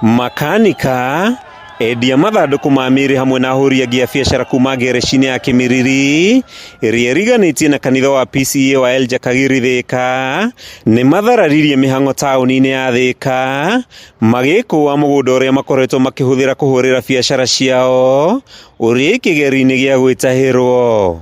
Makanika, endia mathandũkũ ma mĩĩrĩ hamwe na ahũri angĩ a biacara kuma ngereci-inĩ ya Kĩmĩriri ĩrĩa ĩriganĩtie na kanitha wa PCEA wa Elijah Kagiri Thĩka nĩ mathararirie mĩhang'o taũni-inĩ ya Thĩka magĩkũa mũgũnda ũrĩa makoretwo makĩhũthĩra kũhũrĩra biacara ciao ũrĩ kĩgeri-inĩ gĩa gwĩtahĩrwo.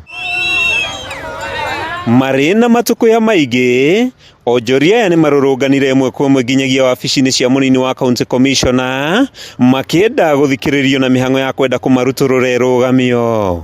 Marĩ na matũkũya maingĩ, onjoria aya nĩ marũrũnganire ĩmwe kwa ĩmwe nginyagia wabici-inĩ cia mũnini wa county commissioner makĩenda gũthikĩrĩrio na mĩhang'o ya kwenda kũmarutũrũra ĩrũgamio.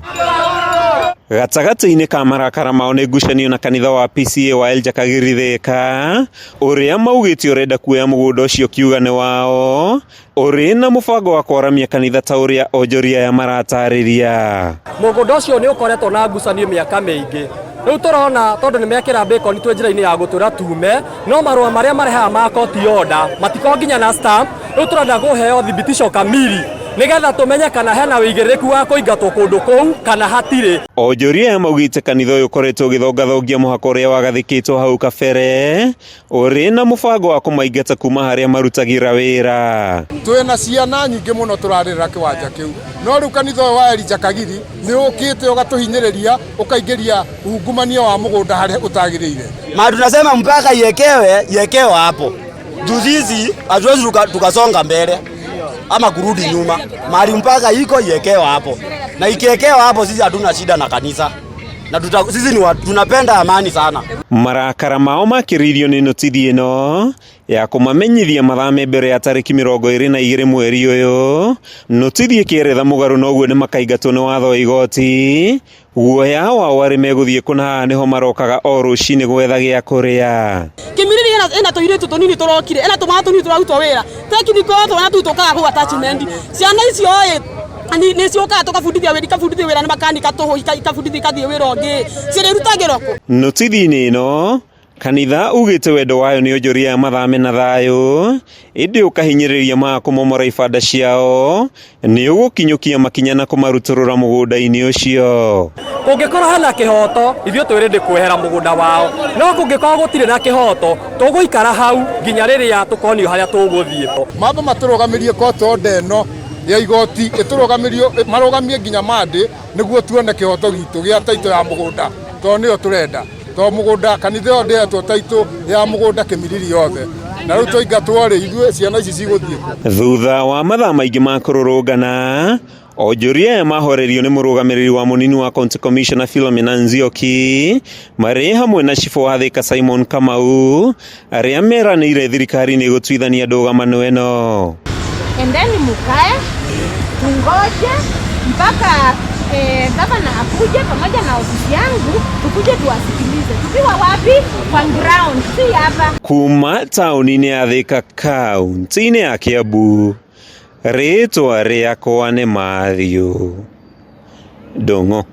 Gatagatĩ-inĩ ka marakara mao nĩ ngucanio na kanitha wa PCEA wa Elijah Kagiri Thĩka ũrĩa maugĩte ũrenda kuoya mũgũnda ũcio ũkiuga nĩ wao ũrĩ na mũbango wa kwaramia kanitha ta ũrĩa onjoria aya maratarĩria. Mũgũnda ũcio nĩ ũkoretwo na ngucanio mĩaka mĩingĩ. Rĩu tũrona tondũ nĩ mekĩra bacon twĩ njĩra-inĩ ya gũtwĩra tume, no marũa marĩa marehaga ma court order matikoragwo nginya na stamp. Rĩu tũrenda kũheo thibitisho kamili nĩgetha tũmenye kana hena ũigĩrĩrĩku wa kũingatwo kũndũ kũu kana hatirĩ. Onjoria aya maugĩte kanitha ũyũ ũkoretwo ũgĩthongathongia mũhaka ũrĩa wagathĩkĩtwo hau kabere ũrĩ na mũbango wa kũmaingata kuma harĩa marutagĩra wĩra. Twĩna ciana nyingĩ mũno tũrarĩrĩra kĩwanja kĩu, no rĩu kanitha ũyũ wa Elijah Kagiri nĩ ũkĩte ũgatũhinyĩrĩria ũkaingĩria ungumania wa mũgũnda harĩa ũtagĩrĩire. Ma tunasema mpaka iekewe, iekewe hapo. Juu sisi hatuwezi tukasonga mbele ama kurudi nyuma. Mahali mpaka iko iekewe hapo. Na ikiekewa hapo sisi hatuna shida na kanisa. Na sisi tunapenda amani sana. Marakara mao makĩrĩirio nĩ notithi ĩno ya kũmamenyithia mathame mbere ya tarĩki 22 mweri ũyũ. Notithi ĩkĩeretha mũgarũ na ũguo nĩ makaingatwo nĩ watho wa igoti. Guoya wao arĩ megũthiĩ kũna haha nĩho marokaga o rũcinĩ gwetha gĩa kũrĩa. Kĩmiriri ĩna tũirĩtu tũnini tũrokire, ĩna tũmwana tũnini tũrarutwo wĩra. Technical twana tũu tũkaga kũu attachment. Ciana icio ĩ nĩ ciũkaga tũkabundithia wĩra, ikabundithio wĩra nĩ makanika tũhũ, ikabundithio ikathiĩ wĩra ũngĩ. Cirĩrutagĩrwo kũ? Notithi-inĩ ĩno, kanitha ugĩte wendo wayo nĩ onjoria aya mathame na thayũ, ĩndĩ ũkahinyĩrĩria maga kũmomora ibanda ciao, nĩ ũgũkinyũkia makinya na kũmarutũrũra mũgũnda-inĩ ũcio. Kũngĩkorwo hena kĩhoto, ithuĩ twĩ ready kwehera mũgũnda wao, no kũngĩkorwo gũtirĩ na kĩhoto, tũgũikara hau nginya rĩrĩa tũkonio harĩa tũgũthiĩ. Mambe matũrũgamĩrie court order ĩno ya igoti, ĩtũrũgamĩrio, marũgamie nginya Monday nĩguo tuone kĩhoto gitũ gĩa title ya mũgũnda, tondũ nĩyo tũrenda. Tondũ mũgũnda kanitha ĩyo ndĩhetwo title ya mũgũnda Kĩmiriri yothe, na rĩu twaingatwo rĩ, ithuĩ ciana ici cigũthiĩ kũ? Thutha wa mathaa maingĩ ma kũrũrũngana, onjoria aya mahorerio nĩ mũrũgamĩrĩri wa mũnini wa county commissioner Philomena Nzioki marĩ hamwe na cibũ wa Thika Simon Kamau arĩa meranĩire thirikari nĩ ĩgũtuithania ndũgamano ĩno. Endeni mukae tungoje mpaka gavana akuje pamoja na ofisi yangu, tukuje tuwasikilize. Tukiwa wapi? Kwa ground, si hapa. Kuma taũni-inĩ ya Thika kaunti-inĩ ya Kiambu, rĩtwa rĩakwa nĩ Matthew Ndung'u.